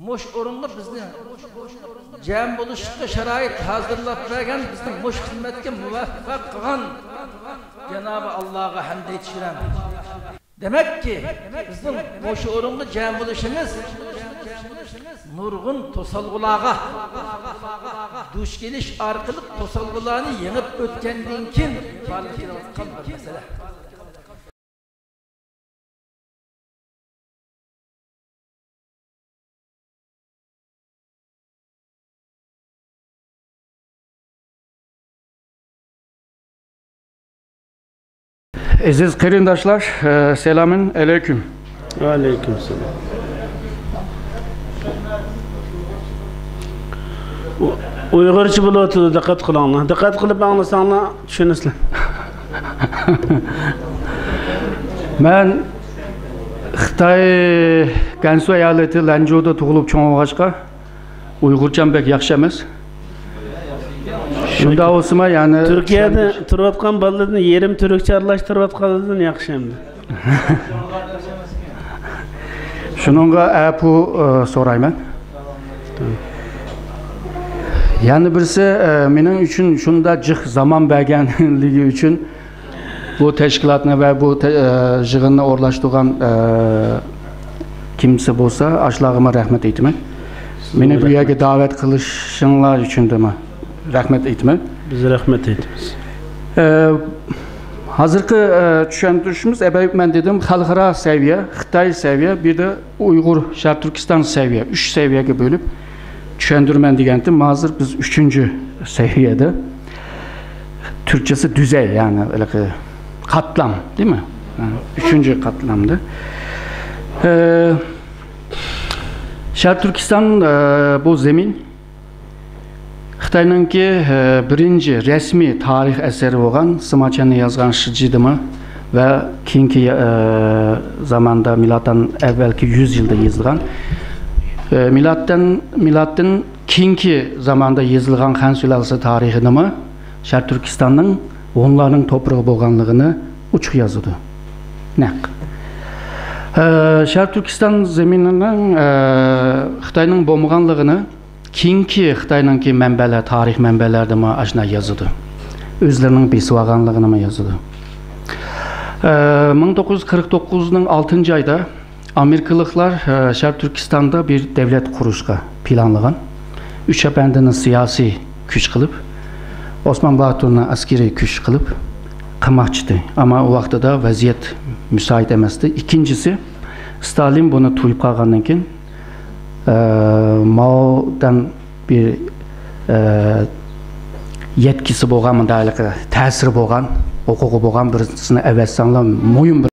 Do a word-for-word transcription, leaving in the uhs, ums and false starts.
مۇشۇ ئورۇنغا بىزنى جەم بولۇشقا شارائىت ھازىرلاپ بەرگەن، بىزنى مۇشۇ خىزمەتكە مۇۋەپپەق قىلغان جانابى ئاللاغا ھەمد ئېيتىشىمەن. دېمەككى، بىزنىڭ مۇشۇ ئورۇنغا جەم بولۇشىمىز نۇرغۇن توسالغۇلارغا دۇچ كېلىش ئارقىلىق، توسالغۇلارنى يېڭىپ ئۆتكەندىن كېيىن بارلىققا كېلىۋاتقان بىر مەسىلە. ئەزىز قېرىنداشلار، ئە، سالامۇن ئەلەيكۇم. ۋەئەلەيكۇم سالام. ئۇ-، ئۇيغۇرچە بولۇۋاتىدۇ، دىققەت قىلىڭلار. دىققەت قىلىپ ئاڭلىساڭلار چۈشىنىسىلەر. مەن خىتاي گەنسۇ ئايالىتى لەنجۇدا تۇغۇلۇپ چوڭ بولغاچقا، ئۇيغۇرچام بەك ياخشى ئەمەس. شۇنداق بولسىمۇ، يەنى تۈركىيەدە تۇرۇۋاتقان بالىلىرىنى يېرىم تۈركچە ئارىلاشتۇرۇۋاتقانلىرىدىن ياخشى ئەمدى. شۇنىڭغا ئەپۇ، ئە، سورايمەن. يەنە بىرسى، ئە، مېنىڭ ئۈچۈن شۇنداق جىق زامان بەرگەنلىكى ئۈچۈن بۇ تەشكىلاتنى ۋە بۇ تە-، ئە، يىغىننى ئورۇنلاشتۇرغان، ئە، كىمسى بولسا، ئاشۇلارغىمۇ رەھمەت ئېيتىمەن. مېنى بۇ يەرگە دەۋەت قىلىشىڭلار ئۈچۈندىمۇ رەھمەت ئېيتىمەن. بىز رەھمەت ئېيتىمىز. ئە، ھازىرقى، ئە، چۈشەندۈرۈشىمىز، ئەبەي مەن دېدىم، خەلقئارا سەۋىيە، خىتاي سەۋىيە، بىر دە ئۇيغۇر، شەرقىي تۈركىستان سەۋىيە، ئۈچ سەۋىيەگە بۆلۈپ چۈشەندۈرىمەن دېگەنتىم. ھازىر بىز ئۈچىنچى سەۋىيەدە. تۈركچىسى دۈزەي، يەنى ھېلىقى قاتلام، دېمە؟ ھە، ئۈچىنچى قاتلامدا. ئە، شەرقىي تۈركىستان، ئە، بۇ زېمىن خىتاينىڭكى، ئە، بىرىنچى رەسمىي تارىخ ئەسەرى بولغان سىماچيەننى يازغان شىجىدىما ۋە كېيىنكى، ئە، زاماندا مىلادتىن ئەۋۋەلكى يۈز يىلدا يېزىلغان، ئە، مىلادتىن، مىلادتىن كېيىنكى زاماندا يېزىلغان خەن سۇلالىسى تارىخىنىمۇ شەرقىي تۈركىستاننىڭ ھونلارنىڭ توپرىقى بولغانلىقىنى ئوچۇق يازىدۇ. نەق. ئە، شەرقىي تۈركىستان زېمىنىنىڭ، ئە، خىتاينىڭ بولمىغانلىقىنى كېيىنكى خىتاينىڭكى مەنبەلەر، تارىخ مەنبەلەردىمۇ ئاشۇنداق يازىدۇ. ئۆزلىرىنىڭ بېسىۋالغانلىقىنىمۇ يازىدۇ. ئە، مىڭ توققۇز يۈز قىرىق توققۇزنىڭ ئالتىنچى ئايدا ئامېرىكىلىقلار، ئە، شەرقىي تۈركىستاندا بىر دەۋلەت قۇرۇشقا پىلانلىغان. ئۈچ ئەپەندىنى سىياسىي كۈچ قىلىپ، ئوسمان باتۇرنى ئەسكىرىي كۈچ قىلىپ قىلماقچىدى. ئەمما ئۇ ۋاقتىدا ۋەزىيەت مۇسائىد ئەمەستى. ئىككىنچىسى، ستالىن بۇنى تۇيۇپ قالغاندىن كېيىن، ئە، ماودىن بىر، ئە، يەتكىسى بولغان، مۇنداق ھېلىقى تەسىرى بولغان، ھوقۇقى بولغان بىرسىنى ئەۋەتسەڭلار، مۇھىم بىر